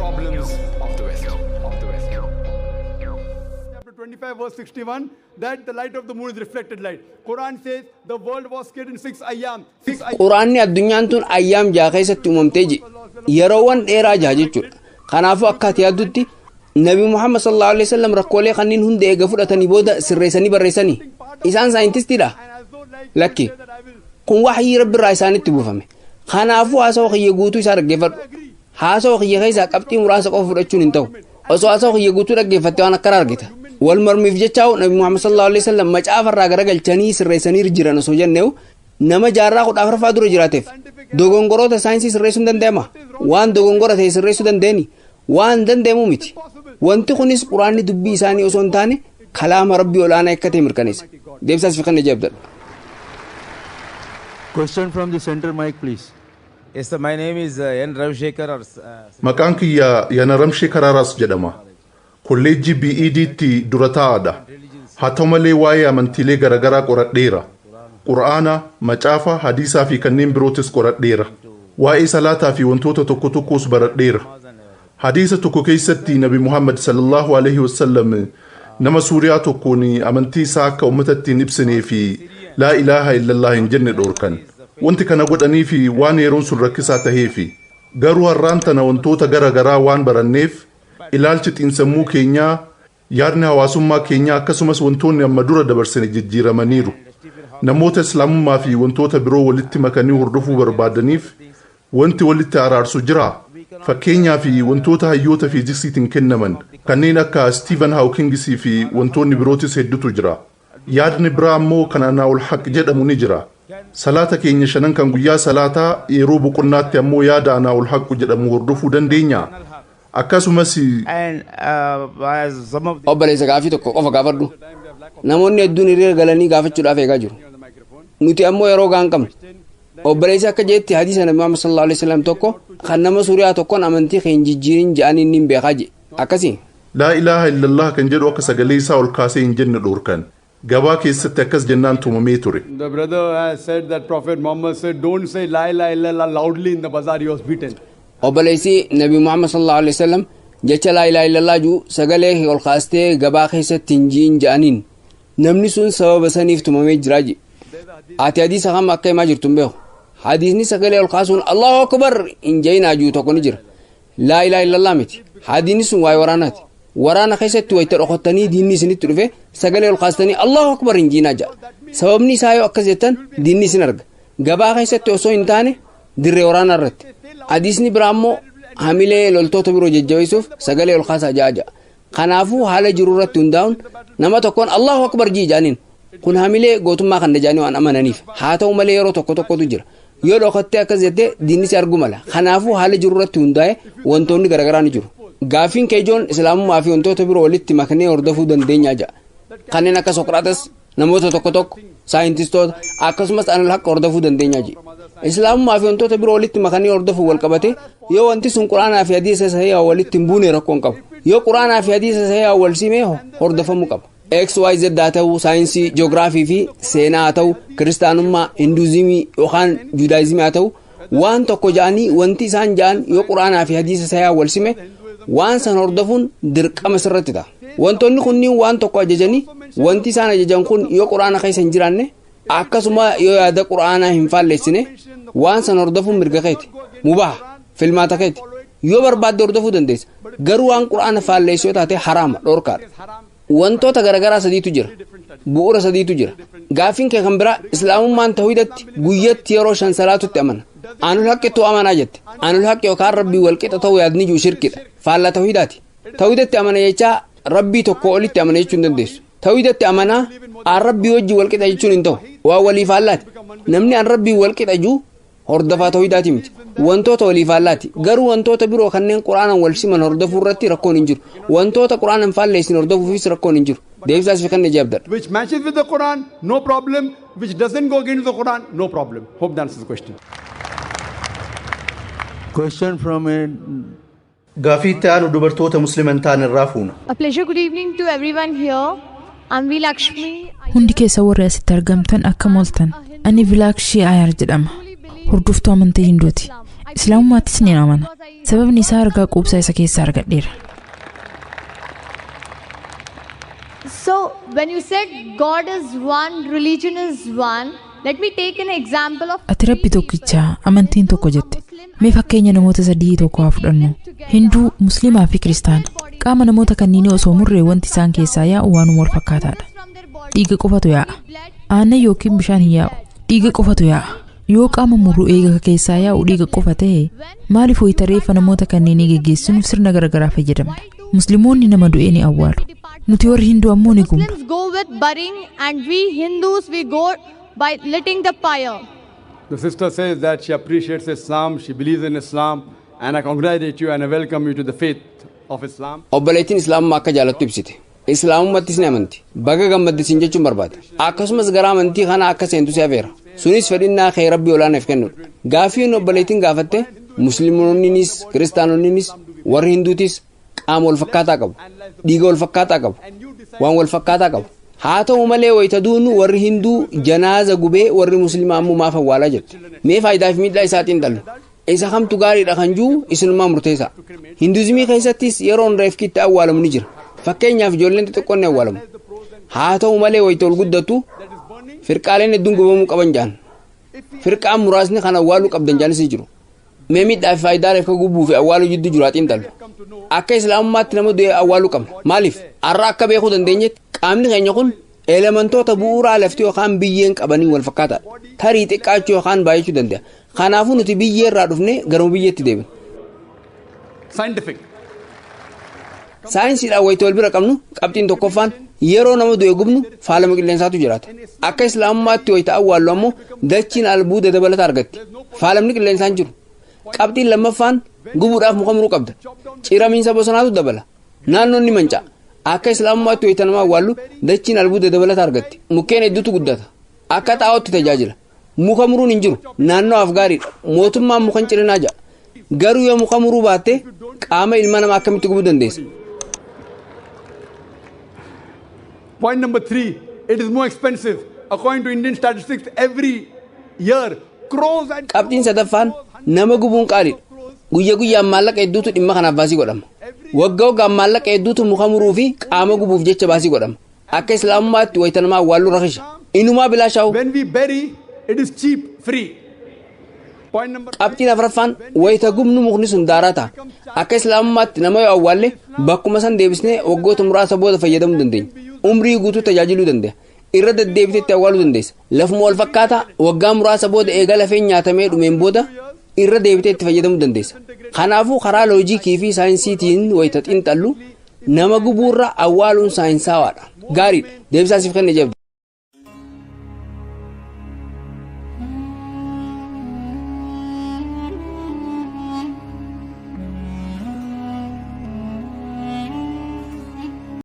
Problems of the West. Of the West. Chapter 25, verse 61, that the light of the moon is reflected light. Quran says the world was created in 6 ayyam. 6 ayyam. Quraanni addunyaan tun ayyaam 6 keessatti uumamtee ji, yeroowwan dheeraa 6 jechuudha. Kanaafuu akka ati yaaddutti Nabi Muhammad sallallahu alaihi wasallam rakkoolee kanneen hunda eega fudhatanii booda sirreessanii barreessanii? Isaan saayintistiidha? Lakki, kun waxyii Rabbi irraa isaanitti buufame. Kanaafuu haasawa kiyya guutuu isaa dhaggeeffadhu. Haasawa kiyya keessaa qabxii muraasa qofa fudhachuun hin ta'u. Osoo haasawa kiyya guutuu dhaggeeffatte waan akkana argita. Wal mormiif jechaa'u Nabi Muhammad sallallahu alaihi wasallam macaafa irraa garagalchanii sirreessanii jiran osoo jenneewu, nama jaarraa 14ffaa dura jiraateef dogongoroota saayinsii sirreessuu hin danda'ama? Waan dogongora ta'e sirreessuu dandeeni? Waan danda'amu miti. Wanti kunis Quraanni dubbii isaanii osoo hin taane kalaama Rabbii olaanaa akka ta'e mirkaneessa. Deebisaas fi kan ajaa'ibdadha. Question from the center mic, please. Yes, sir, my name is N. Ravishekar. Or Maqaan kiyya Yanaramshee Karaaraas jedhama. Kolleejjii BED'tti dura taa'aadha. Haa ta'u malee waa'ee amantiilee garaagaraa qoradheera. Qura'aana, macaafa, hadiisaa fi kanneen birootis qoradheera. Waa'ee salaataa fi wantoota tokko tokkos baradheera. Hadiisa tokko keessatti Nabi Muhammad sallallahu alaihi wasallam nama Suuriyaa tokkoon amantii isaa akka uummatatti hin ibsinee fi laa ilaaha illallah hin jenne dhoorkan. Wanti kana godhanii fi waan yeroon sun rakkisaa taheefi. Garuu har'aan tana wantoota gara garaa waan baranneef, ilaalchi xiinsammuu keenyaa, yaadni hawaasummaa keenyaa, akkasumas wantoonni amma dura dabarsine jijjiiramaniiru. Namoota Islaamummaa fi wantoota biroo walitti makanii hordofuu barbaadaniif wanti walitti araarsu jira? Fakkeenyaa fi wantoota hayyoota fiiziksiitiin kennaman kanneen akka Stephen Hawkingisii fi wantoonni birootis hedduutu jira. Yaadni biraa ammoo kan Anaa'ul Haq jedhamu ni jira. Salaata keenya shanan kan guyyaa salaataa, yeroo boqonnaatti ammoo yaada Anaa'ul Haqu jedhamu hordofuu dandeenya. Akkasumas And as some of the Obboleessa, gaafii tokko qofa gaafadhu. Namoonni hedduun hiriira galanii gaafachuudhaaf eegaa jiru. Nuti ammoo yeroo gaan qabnu. Obboleessi akka jeetti hadiisa Nabi Muhammad sallallahu alaihi wasallam tokko kan nama Suuriyaa tokkoon amantii kee hin jijjiirin jedhanii inni hin beekaa jedhe. Akkasii. Laa ilaaha illallah kan jedhu akka sagalee isaa ol kaasee hin jenne dhoorkan. Gabaa keessatti akkas jennaan tumamee ture. The brother has said that Prophet Muhammad said, "Don't say La ilaha illallah loudly in the bazaar." He was beaten. Obboleessi, Nabi Muhammad sallallahu alaihi wasallam jecha laa ilaaha illallah jiru sagalee kee ol kaastee gabaa keessatti hin jiin jedhaniin, namni sun sababa saniif tumamee jira jedhe. Ati hadiisa kam akka himaa jirtu hin beeku. Hadiisni sagalee ol kaasuun Allahu akbar hin jeyinaa jiru tokko ni jira. Laa ilaaha illallah miti. Hadiisni sun waa'ee waraanaati. Waraana keessatti wayita dhokottanii diinni isinitti dhufe sagalee ol kaastanii Allahu akbar hin jiinaa jedha. Sababni isaa yoo akkas jettan diinni isin arga. Gabaa keessatti osoo hin taane dirree waraanaa irratti. Hadiisni biraa immoo hamilee loltoota biroo jajjabeessuuf sagalee ol kaasaa ja'a ja'a. Kanaafuu haala jiru irratti hundaa'uun nama tokkoon Allahu akbar jii jaaniin kun hamilee gootummaa kan jaanii waan amananiif. Haa ta'u malee yeroo tokko tokkotu jira. Yoo dhokattee akkas jettee diinni si arguu mala. Kanaafuu haala jiru irratti hundaa'e wantoonni garaagaraa ni jiru. Gaaffiin keejoon Islaamummaa fi wantoota biroo walitti maknee hordofuu dandeenyaa ja'a. Kanneen akka Socrates, namoota tokko tokko, saayintistoota, akkasumas anal haqa hordofuu dandeenyaa jedhe. Islaamummaa fi wantoota biroo walitti makanii hordofuu wal qabate, yoo wanti sun Quraanaa fi hadiisa sahihaa walitti hin buune rakkoo hin qabu. Yoo Quraanaa fi hadiisa sahihaa wal simee hordofamuu qaba. X Y Z haa ta'u, saayinsii, jiyoogiraafii fi seenaa haa ta'u, kiristaanummaa, hinduuzimii yookaan juudaayizimii haa ta'u, waan tokko ja'anii wanti isaan ja'an yoo Quraanaa fi hadiisa sahihaa wal sime waan san hordofuun dirqama sirratti ta'a. Wantoonni kunniin waan tokko ajajanii, wanti isaan ajajan kun yoo Quraana keessa hin jiraanne, akkasuma yoo yaada Quraanaa hin faalleessine, waan san hordofuun mirga keeti. Mubaha, filmaata keeti. Yoo barbaadde hordofuu dandeessa. Garuu waan Quraana faalleessu yoo taate haraama, dhorkaadha. Wantoota garaagaraa sadiitu jira. Bu'uura sadiitu jira. Gaaffiin kee kan biraa Islaamummaan tawhidatti guyyatti yeroo shan salaatutti amana. Anul haqqittuu amanaa jette. Anul haqqi yookaan Rabbii walqixa ta'uu yaadni jiru shirkidha. Faallaa tawhidaati. Tawhidatti amana jechaa Rabbii tokko olitti amana jechuu hin dandeessu. Tawhidatti amanaa aan Rabbii wajji walqixa jechuun hin ta'u. Waan walii faallaati. Namni aan Rabbii walqixa jiru hordofaa tawhidaati miti. Wantoota walii faallaati. Garuu wantoota biroo kanneen Quraanaan wal siman hordofuu irratti rakkoon hin jiru. Wantoota Quraanaan faalleessin hordofuufis rakkoon hin jiru. Deebisaas fi kan ajaa'ibdadha. Which matches with the Quran, no problem. Which doesn't go against the Quran, no problem. Hope that answers the question. Question from a Gaafii itti aanu dubartoota Musliman ta'an irraa fuuna. A pleasure. Good evening to everyone here. I'm V. Lakshmi. Hundi keessa warri asitti argamtan akkam ooltan? Ani Vilaakshii Ayar jedhama. Hordoftuu amantii Hinduuti. Islaamummaattis ni amana. Sababni isaa ragaa quubsaa isa keessaa argadheera. So, when you said God is one, religion is one, let me take an example of Ati Rabbi tokkichaa, amantiin tokko jette. Mee fakkeenya namoota sadii tokko haa fudhannu. Hinduu, Musliimaa fi Kiristaana. Qaama namoota kanneenii osoo murree wanti isaan keessaa yaa'u waanuma wal fakkaataadha. Dhiiga qofatu yaa'a. Aannan yookiin bishaan hin yaa'u. Dhiiga qofatu yaa'a. Yoo qaama murru eega keessaa yaa'u dhiiga qofa ta'e, maaliif wayita reeffa namoota kanneenii geggeessinu sirna garaagaraa fayyadamna? Musliimoonni nama du'e ni awwaalu. Nuti warri Hinduu ammoo ni gubna. Muslims go with burying and we Hindus, we go by lighting the fire. The sister says that she appreciates Islam, she believes in Islam, and I congratulate you and I welcome you to the faith of Islam. Obboleettiin Islaamummaa akka jaalattu ibsite. Islaamummaattis ni amanti. Baga gammaddisiin jechuun barbaada. Akkasumas gara amantii kana akka seentu si afeera. Sunis fedhinnaa kee Rabbii olaanaaf kennudha. Gaaffiin obboleettiin gaafatte, Musliimoonninis Kiristaanonninis warri Hinduutis qaama wal fakkaataa qabu. Dhiiga wal fakkaataa qabu. Waan wal fakkaataa qabu. Haa ta'u malee, wayita duunu warri Hinduu janaaza gubee, warri Musliimaa ammoo maaf awwaalaa jette. Mee faayidaa fi miidhaa isaatiin dhallu. Isa kamtu gaariidha kan jiru isinummaa murteessa. Hinduuzimii keessattis yeroon reefkitti awwaalamu ni jira. Fakkeenyaaf, ijoolleen xixiqqoon ni awwaalamu. Haa ta'u malee, wayita ol guddatu firqaaleen hedduun gubamuu qaban jaan. Firqaan muraasni kan awwaaluu qabdan jaanis ni jiru. Mee miidhaa fi faayidaa reefka gubuu fi awwaaluu jidduu jiru haa xiinxallu. Akka Islaamummaatti nama du'e awwaaluu qabna. Maaliif? Har'a akka beekuu dandeenyetti qaamni keenya kun elementoota bu'uuraa lafti yookaan biyyeen qabanii wal fakkaataadha. Tarii xiqqaachuu yookaan baay'achuu danda'a. Kanaafuu nuti biyyee irraa dhufnee garuma biyyeetti deebina. Scientific. Saayinsiidhaan wayita wal bira qabnu, qabxiin tokkoffaan yeroo nama du'e gubnu faalama qilleensaatu jiraata. Akka Islaamummaatti wayita awwaallu ammoo dachiin albuuda dabalata argatti. Faalamni qilleensaan jiru. Qabxiin lammaffaan gubuudhaaf muka muruu qabda. Ciramiinsa bosonaatu dabala. Naannoon ni manca'a. Akka Islaamummaatti wayita nama awwaallu dachiin albuuda dabalata argatti. Mukkeen hedduutu guddata. Akka xaa'ootti tajaajila. Muka muruun hin jiru. Naannoodhaaf gaariidha. Mootummaan muka hin cirinaa ja'a. Garuu yoo muka muruu baatte, qaama ilma namaa akkamitti gubuu dandeessa? Point number three, it is more expensive. According to Indian statistics, every year, crores and Qabxiin sadaffaan nama gubuun qaaliidha. Guyya guyyaan maallaqa hedduutu dhimma kanaaf baasii godhama. Waggaa waggaan maallaqa hedduutu muka muruu fi qaama gubuuf jecha baasii godhama. Akka Islaamummaatti wayita namaa awwaalluu rakisha. Inumaa bilaashaa'u. When we bury, it is cheap, free. Point number Qabxiin afuraffaan wayita gubnu mukni sun daaraa ta'a. Akka Islaamummaatti nama yoo awwaalle bakkuma san deebisnee waggoota muraasa booda fayyadamuu dandeenya. Umrii guutuu tajaajiluu danda'a. Irra deddeebiteetti awwaaluu dandeessa. Lafuma wal fakkaataa waggaa muraasa booda eega lafeen nyaatamee dhumeen booda irra deebitee itti fayyadamuu dandeessa. Kanaafuu karaa loojikii fi saayinsiitiin wayita xiinxallu nama gubuurra awwaaluun saayinsawaadha. Gaariidha. Deebisaa siif kenne jabdu.